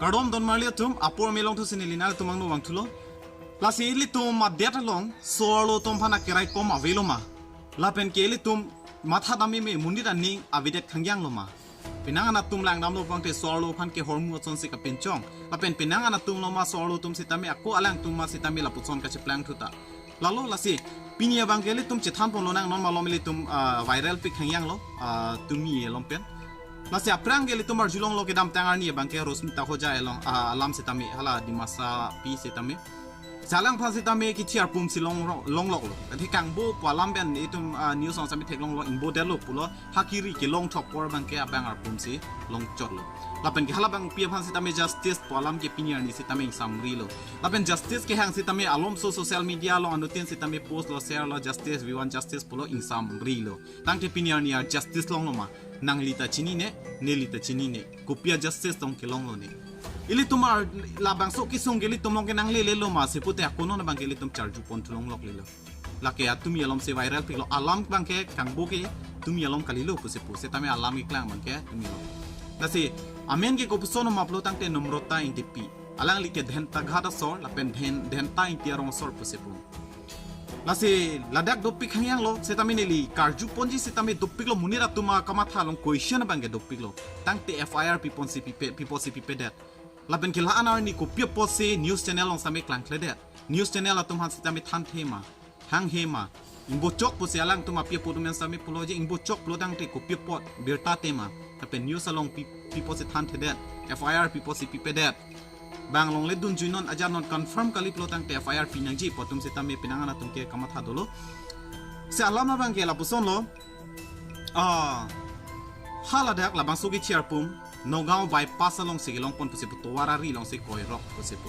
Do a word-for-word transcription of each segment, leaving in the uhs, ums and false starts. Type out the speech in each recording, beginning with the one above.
Kardom don marli atum, apor me longthu si neli nanglitum angno vangthulo. Lasi ilitum adet along so-arlo atum aphan akerai kom avelo ma? Lapen ke ilitum matha dam meme monit aning avedet khangjang lo ma? Penang an atum langdamlo pulote so-arlo aphan ke hormu achon si kapinchong. Lapen penang an atum lo ma so-arlo atum sitame ako alangtum ma sitame lapuson kacheplang thuta. Lalo lasi pini abang ke ilitum chethan ponlonang, non malom ilitum, ah, viral pik khangjang lo, ah, tumi along pen. Lasi aphrang ke ilitum arjulonglo kedamtang arni abang ke Rosmita Khoja along, ah, alam sitame hala Dimasa pi sitame. Jalang aphan sitame kithi arpum si long, longloklo. Kadi kangbo pu alam pen itum, ah, news along sitame theklonglo, ingbodetlo pulo, ha kiri kelong thok apor abang ke abang arpum si longchotlo. Lapen ke halabangpi aphan sitame justice pu alam ke pini arni sitame ingsamrilo. Lapen justice kehang sitame alomso social media along anuttin sitame post lo, share lo, "Justice, we want justice" pulo, ingsamrilo. Tangte pini arni a-justice longlo ma? Nangli ta chinine, neli ta chinine. Kopi a-justice tong kelonglo ne? Ilitum ar labangso kesung ke ilitum along ke nanglelelo ma? Sipute ako non abang ke ilitum charju pon thu longloklelo. Lake atumi alom si viral piklo, alam abang ke kangbo ke tumi alom kalilo pusi pu. Sitame alam keklang abang ke tumi alom. Lasi amen ke kopuson ma pulo tangte Numrata Engtipi. Alangli ke Dhentaghat asor, lapen Dhen-, Dhenta Engti arong asor pusi pu. Lasi ladak dopik khangjang lo, sitame neli karju ponji sitame dopiklo, monit atum akamatha along question abang ke dopiklo. Tangte F I R pipon si pipe, pipo si pipedet. Lapen ke la-an arni kopi apotsi news channel along sitame klangkledet? News channel atum aphan sitame thanthe ma, hanghe ma? Ingbochok pusi alangtum api apo atum pen sitame pulo je, ingbochok pulo tangte kopi apot birta te ma? Lapen news along pi, pipo si thanthedet, F I R pipo si pipedet? Bang longle dunjui non, ajat non confirm kali pulo tangte F I R pi nangji pu atum sitame penang an atum ke kamatha dolo. Si alam abang ke lapuson lo. Ah, haladak labangso kithi arpum Nagaon bypass along si kelong pon pusi pu, tovar ari along si koirok pusi pu.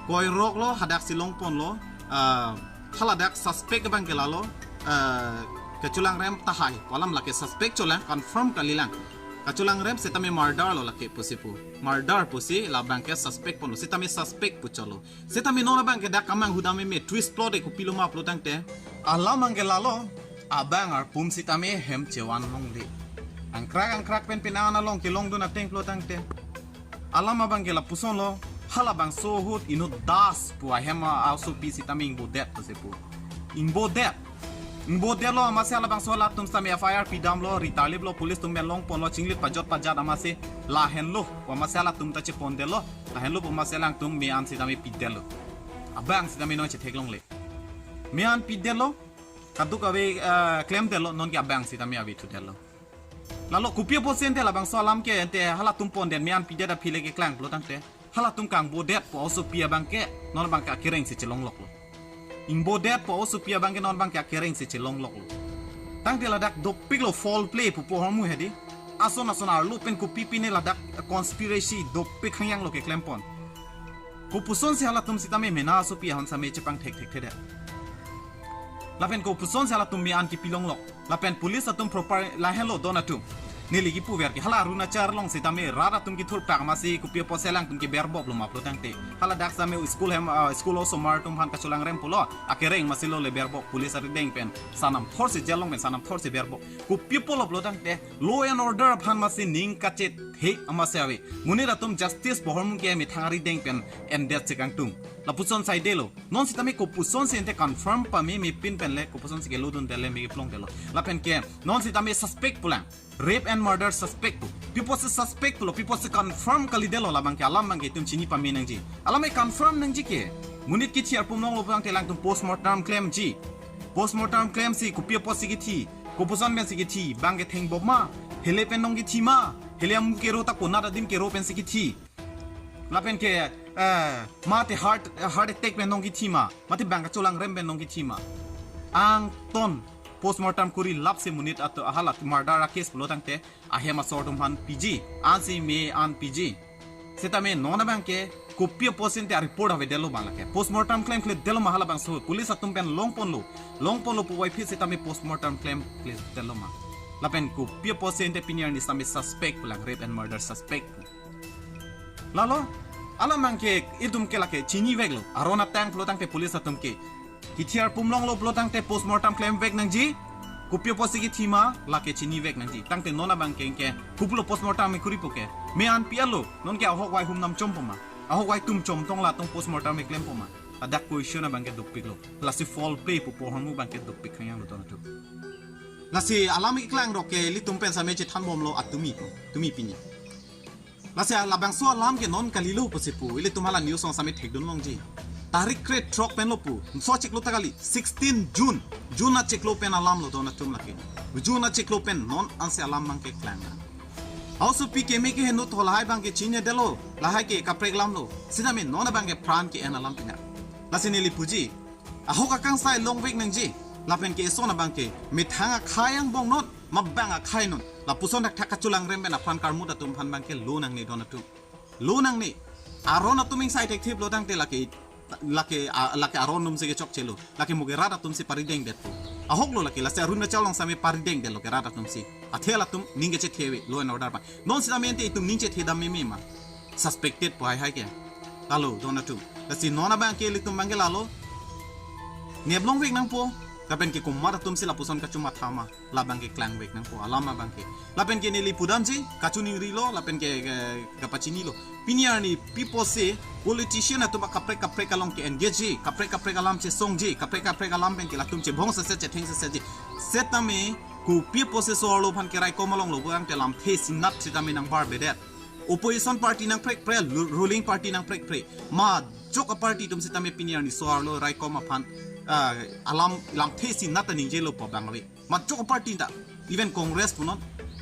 Koirok lo, hadak si long ponlo. Ah, haladak suspect abang ke lalo, ah, kacholangrem tahai pu alam, lake suspect cholang, confirm kalilang. Kacholangrem sitame murder lo lake pusi pu. Murder pusi labang ke suspect ponlo, sitame suspect pu cholo. Sitame non abang ke dak kamang hudam meme twist plot e, kopilo ma pulo tangte. Alam abang ke lalo, abang arpum sitame hem chevan longle. Angkrak angkrak pen penang an along kelongdun ateng pulo tangte. Alam abang ke lapuson lo, halabangso ahut inut Das pu ahem a-osopi sitame ingbodet pusi pu. Ingbodet. Ingbodetlo amatsi halabangso halatum sitame F I R pidamlo, ritarliplo, police atum pen long ponlo, chinglit pajot pajat amatsi lahenlo pu amatsi halatum ta chepondetlo, lahenlo pu amatsi alangtum me-an sitame pidetlo. Abang sitame non chetheklongle. Me-an pidetlo, kadokave, eh, klemdetlo, non ke abang sitame avethudetlo. Lalo kopi apotsi ante labangso alam ke ante halatum pondet, me-an pidet aphi le keklang pulo tangte, halatum kangbodet pu osopi abang ke non abang ke akereng si chelongloklo. Ingbodet pu osopi abang ke non abang ke akereng si chelongloklo. Tangte ladak dopiklo, foul play pupo hormu hedi. Ason ason arlo pen kopi pine ladak conspiracy dopik khangjang lo keklem pon. Kopuson si halatum sitame mena asopi ahon sitame chepangthek thekthedet? Lapen kopuson si halatum me-an kipilonglok? Lapen police atum proper lahenlo don atum. Neli kipuver ke hala Arunachal along sitame rat atum kithurpak amatsi kopi apotsi alangtum keberboklo ma pulo tangte. Haladak sitame school hem, ah, school osomar atum aphan kacholangrem pulo, akereng amatsi lo le berbok, police arideng pen sanam thor si jail along pen sanam thor si berbok. Kopi apotlo pulo tangte, law and order aphan amatsi ning kachethe amatsi ave. Monit atum justice pu ahormu ke methang arideng pen endet si kangtung. Lapuson saidelo. Non sitame kopuson si ante confirm pame mepin pen le, kopuson si kelodundele, me keplongdelo. Lapen ke non sitame suspect pulang. Rape and murder suspect pu. Pi apotsi suspect pulo, pi apotsi confirm kalidelo, labang ke alam abang ke itum chini pame nangji. Alam e confirm nangji ke. Monit kithi arpum longlo pulo tangte alangtum postmortem klemji. Postmortem klem si kopi apotsi kithi, kopuson pen si kithi, bang ketheng bom ma, hele pen nong kithi ma, hele amu kero ta konat adim kero pen si kithi. Lapen ke, eh, mate heart, heart attack pen nong kithi ma, mate bang kacholangrem pen nong kithi ma. Angton postmortem kuri lapsi monit atum ahala murder a-case pulo tangte ahem asor atum aphan piji, ansi me-an piji. Sitame non abang ke kopi apotsi ante a-report avedetlo ma lake? Postmortem klemkledetlo ma halabangso? Police atum pen long ponlo, long ponlo puvoiphit sitame postmortem klemkledetlo ma? Lapen kopi apotsi ante pini arni sitame suspect pulang, rape and murder suspect pu. Lalo, alam abang ke itum ke lake chiniveklo. Aron atang pulo tangte police atum ke kithi arpum longlo pulo tangte postmortem klemvek nangji. Kopi apotsi kethi ma lake chinivek nangji. Tangte non abangke ke kopilo postmortem me kuripo ke. Me an pi alo, non ke ahok vai hum nam chompo ma. Ahok vai tum chom tong latum postmortem me klempo ma. Ladak question abangke dopiklo. Lasi foul play pu pohormu abangke dopik khangyang lo don atum. Lasi alam iklang rok ke ilitum pen same chethan bomlo atumi ko. Tumi pini. Lasi labangso alam ke non kalilo pusi pu, ilitum hala news along same thekdun longji. Tarik kre throk pen lo pu, so chiklo ta kali, sixteen June, June achiklo pen alam lo don atum lake. June achiklo pen non ansi alam abangke klang. Hausopi keme keheno tho lahai abangke chinine detlo, lahai ke kaprek alam lo, sitame non abangke pran ke-en alam pina. Lasi neli puji, ahok akangsai longvek nangji, lapen ke eson abangke, methang akhai angbong non, mabang akhai non, lapuson thakthak kacholangrem pen apran karmut atum aphan abangke lo nangne don atum. Lo nangne, aron atum ingsai thekthip lo tangte lake, lake, a, lake aron atumsi kechokchelo, lake mo ke rat atumsi paridengdetpo. Ahok lo lake, lasi Arunachal along same paridengdetlo ke rat atumsi. Athe latum ning kechethe ave, law and order abang. Non sitame ante itum ning chethe dam meme ma. Suspected po hai hai ke. Lalo, don atum. Lasi non abangke ilitum abangke lalo. Neplongvek nangpo. Lapen ke komat atumsi lapuson kachomatha ma. Labangke klangvek nangpo. Alam abangke. Lapen ke neli pudamji. Kachiningrilo. Lapen ke, ke kapachinilo. Pini arni pi apotsi politician atum akaprek kaprek along ke-engage ji. Kaprek kaprek alam chesongji. Kaprek kaprek alam pen ke latum chebhong seset chetheng sesetji. Setame kopi apotsi so-arlo aphan keraikom along lo bang te lamthe sinat sitame nangbarbedet. Opposition party nangprekpre, lu-, ruling party nangprekpre. Majok aparty atum sitame pini arni so-arlo raikom aphan, ah, alam lamthe sinat ta ningjelo pu abang ave. Majok aparty ta, even Congress punon,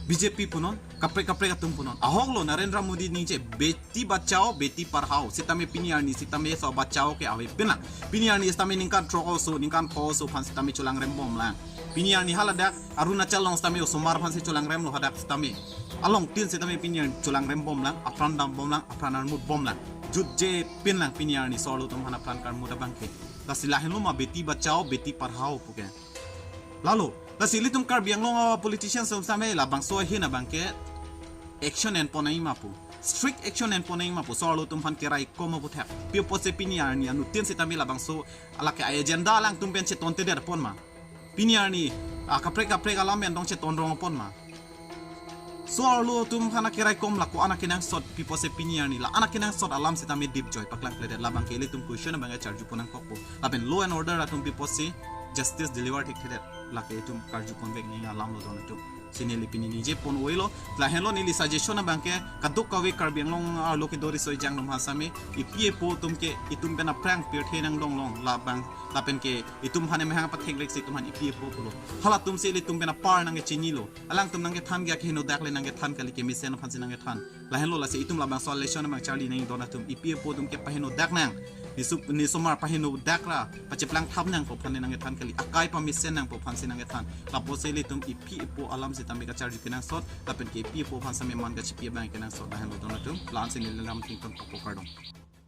B J P punon, kaprek kaprek atum punon. Ahok lo Narendra Modi ningje beti bachao, beti padhao. Sitame pini arni sitame so bachao ke ave pinlang. Pini arni sitame ningkan throk oso, ningkan pho oso aphan sitame cholangrem bomlang. Pini arni haladak Arunachal along sitame osomar aphansi cholangremlo hadak sitame. Alongtin sitame pini arni cholangrem bomlang, apran dam bomlang, apran armut bomlang. Jutje pinlang pini arni so-arlo atum aphan apran karmut abangke. Lasi lahenlo ma beti bachao, beti padhao pu ke. Lalo, lasi ilitum Karbi Anglong a-politician atum sitame labangso ahin abangke action enpon nangji ma pu. Strict action enpon nangji ma pu. So-arlo atum aphan keraikom aputhak. Pi apotsi pini arni anuttin sitame labangso lake agenda alangtum pen chetontedet apot ma. Pini arni, ah, kaprek kaprek alam pen dong chetonrong apot ma. So-arlo atum aphan akeraikom lako-an akenangsot pi apotsi pini arni la-an akenangsot alam sitame dipjoi paklangkledet labangke ilitum question abangke charjupon nangkokpo. Lapen law and order atum pi apotsi justice deliver thekthedet lake itum karjuponvek nangji alam lo don atum. Si neli pini ningjeponvoilo, lahenlo neli suggestion abangke kadokave Karbi Anglong arlo kedo riso ejang atum aphan sitame, epi epo atum ke itum pen aphrang pirthe nangdonglong labang, lapen ke itum aphan emahang pathekveksi itum aphan epi epo pulo. Halatumsi ilitum pen apar nangkechinilo. Alangtum nangkethan ke akehenodak le nangkethan kali, kemesen aphansi nangkethan. Lahenlo lasi itum labangso election abang charli nangji don atum, epi epo atum ke pahenodak nang. Neso, nesomar pahenodak ra, pacheplang thap nang pu aphan nangkethan kali, akai pamesen nang pu aphansi nangkethan. Lapusi ilitum epi epo alam sitame kacharju kenangsot, lapen ke epi epo aphan sitame man kachipi abang kenangsot. Lahenlo don atum, la-ansi neli lam thington papo, kardom.